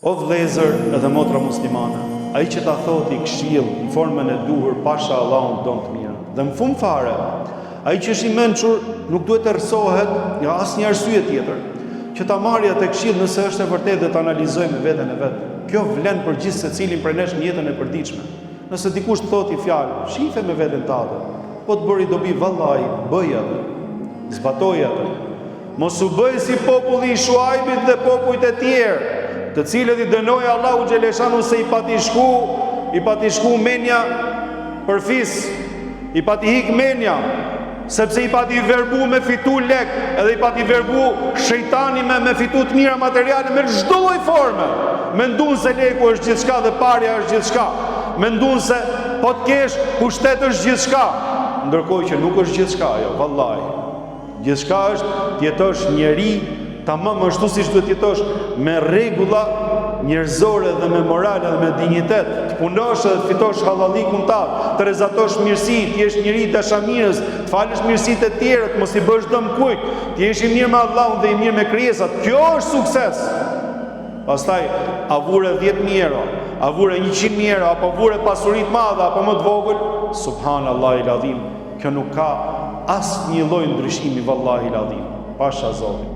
O vëllezër edhe motra muslimane, ai që ta thotë i këshillë në formën e duhur pasha Allahun të don të mirën. Dhe në fund fare, ai që është i mençur nuk duhet të errësohet nga asnjë arsye tjetër, që ta marrë atë këshillë nëse është e vërtetë dhe ta analizojë me veten e vet. Kjo vlen për gjithsecilin prej nesh në jetën e përditshme. Nëse dikush të thotë i fjalë, shife me veten tate. Po të bëri dobi vallahi, bëj atë. Zbatoje atë. Mos u bëj si populli i Shuajbit dhe popujt e tjerë, të cilët i dënoi Allahu xheleshanuhu se i pati shku, i pati shku menja për fis, i pati hik menja, sepse i pati verbu me fitu lek, edhe i pati verbu shejtani me, me fitu të mira materiale me çdo lloj forme. Mendun se leku është gjithçka dhe parja është gjithçka. Mendun se po të kesh pushtet është gjithçka. Ndërkohë që nuk është gjithçka ajo, vallahi. Gjithçka është të jetosh njeri tamam ashtu siç duhet të jetosh me rregulla njerëzore dhe me moral dhe me dinjitet, të punosh dhe të fitosh hallallikun tat, të rrezatosh mirësi, të jesh njeri dashamirës, të falësh mirësitë e tjerët, mos i bësh dëm kujt, të jesh i mirë me Allahun dhe i mirë me krijesat. Kjo është sukses. Pastaj, a vure 10.000 euro, a vure 100.000 euro, apo vure pasuri të madhe apo më të vogël, subhanallahil adhim. Kjo nuk ka asnjë lloj ndryshimi vallahil adhim. Pasha Zotin.